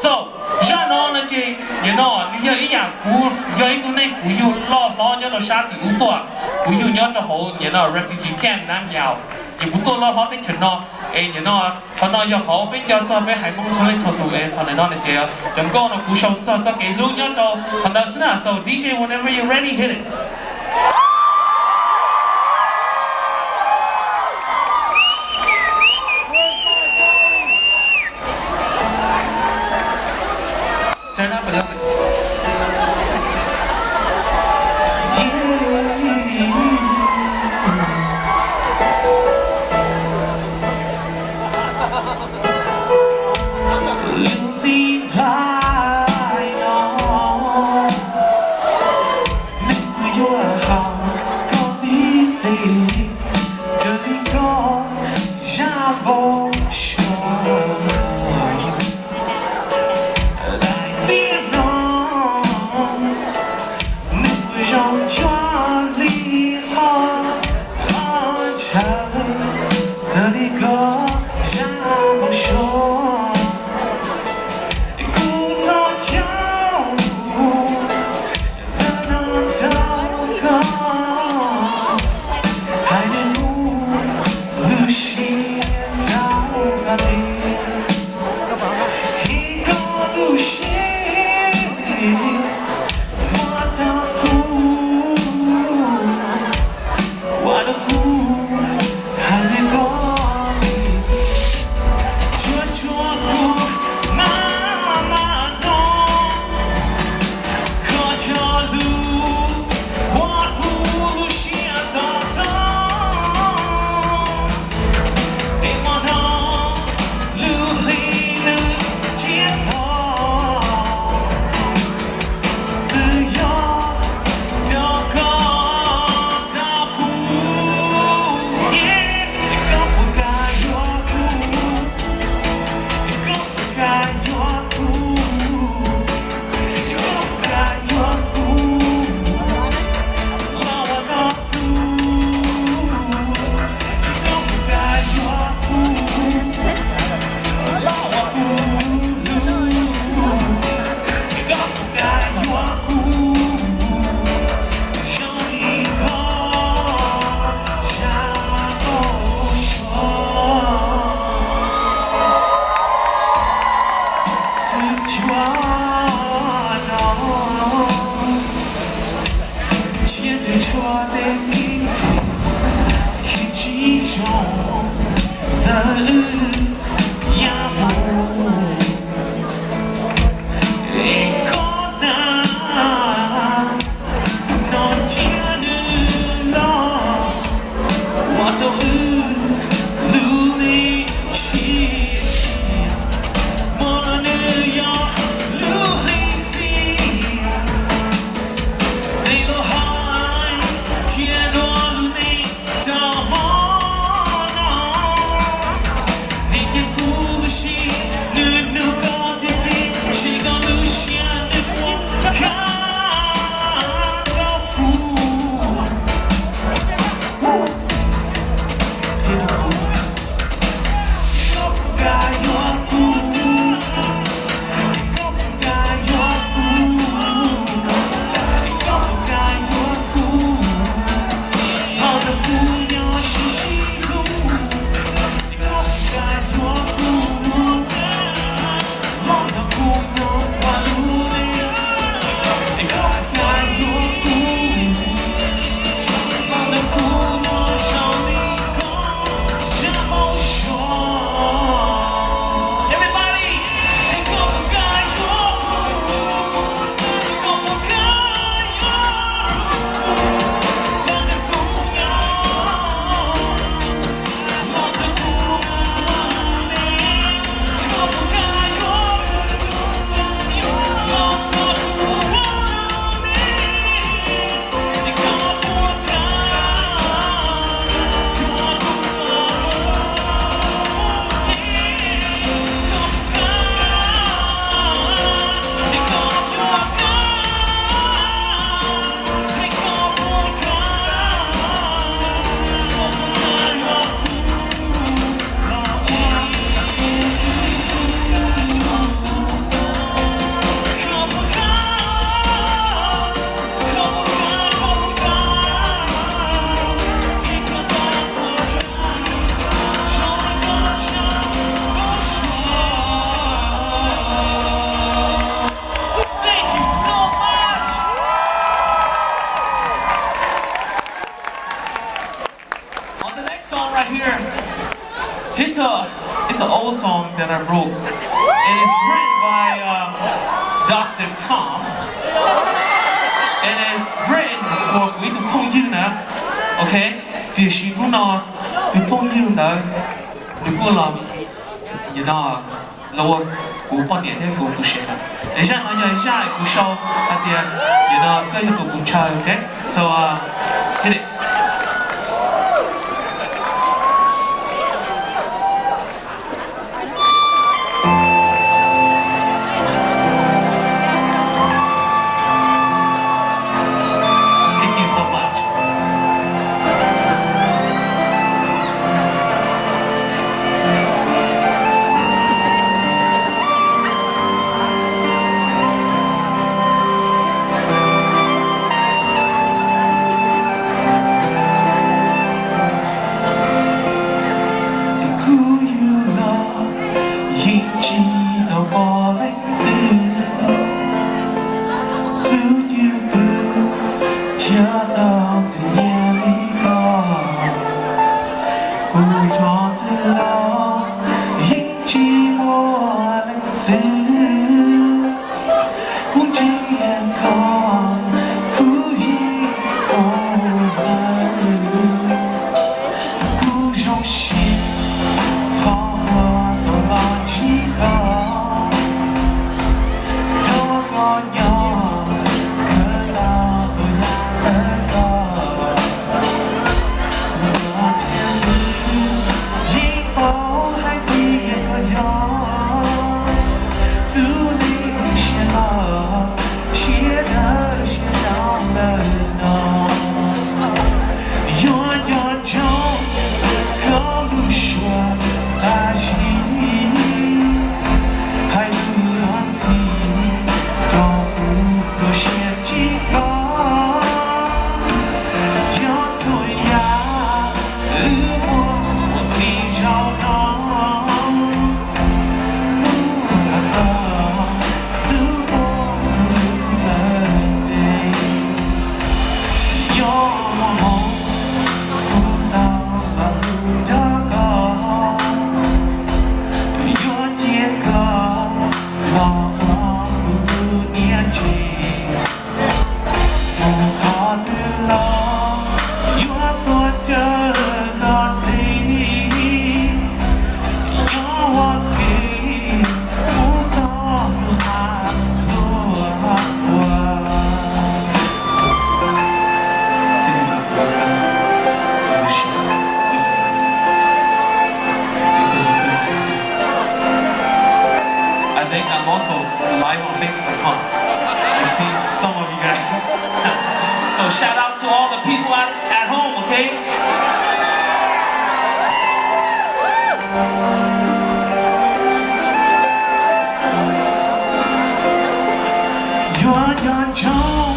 So, zaj no no ces nim no nws yog ib yam kuv yog ib tug neeg kuv yug loj hlob nyob rau sab tim ub tuaj, kuv yug nyob rau hauv nim no refugee camp Nam Yau, ces kuv tuaj loj hlob teb chaws no. Es nim no qhov no yog qhov peb nco txog peb haiv Hmoob txhua leej txhua tus. Es qhov ntawm no no ces cov nkauj no kuv sau txog txoj kev hlub nyob rau qhov ntawd xwb na. So D J, whenever you're ready, hit it. Lub ntuj nplhaib no, nws kuj yuav haum koj tib feem, raws li koj zaj npau suav. Daim txiaj no nws puas zoo cuag li qhov ntshaw, raws li koj zaj npau suav. Kuv txhos caug ntawm no rau koj, hais lus lub siab rau koj tias, hais koj lub siab muab rau kuv, ua rau kuv hais li koj li, tsuas tsuas kuv maj mam hnov koj cov lus ua kuv lub siab to taub. Es hmo no lub hli nws tshiab tag, twb yog rau koj tau kuv, yeah. Koj puas kam yuav kuv? Koj puas kam yuav kuv? Koj puas kam yuav kuv los ua koj tug? Koj puas kam yuav kuv los ua kuv tug? Koj puas kam yuav kuv zoo li koj zaj npau suav? Tus cuab no cia nws tshuav tej keeb kwm tsis zoo ntawm wb yav mus. Es koj na, no cia nws los ua rau wb lub neej tsim tsiam. Hmo no nws yog lub hli xiam, txij lub hais cia dua lub neej tau hmo no. It's written by uh, Doctor Tom. It is written for kuv ib tug phooj ywg na. Ok, tiam sis hnub no tus phooj ywg ntawd nws kuj los, no, los ua kuv poj niam thiab kuv tus sev na. Es zaj no yog zaj kuv sau hais tias, you know, koj yog tus kuv ntshaw, ok? So, uh, hit it. Thank you so much. Kuv yug los yeej tsis tau pom leej twg, xub cwg pw thiab tau ntxim nyiam li koj. Kuv yog twg los yeej tsis muaj leej twg, kuv ntsia koj kuv yeej paub lawm. Kuv zoo siab qhov uas tau los ntsib koj, nrog koj nyob khwv tau tus yam ntawm koj. Kuv thiab twb yeej paub hais tias koj yog tus neeg siab loj siab dawb siab zoo ntawm no. Yuav nco ntsoov koj lub suab qab zib, hais lus luag ntxhi rau kuv lub siab ntsib koj. Cov txhua yam wb muaj ua ke zaum no, mus kom txog hnub muaj lub ntev tes. Yuav muaj hmoov kuv tau los hlub nrog koj, yuav cia koj los ua kuv tus niam tsev. Mus qhov twg los yuav tuaj caw koj txhij, yuav ua ke mus txog hnub tag luag ua. I think I'm also live on Facebook, huh? I see some of you guys. So shout out to all the people at, at home, okay? Yuav nco ntsoov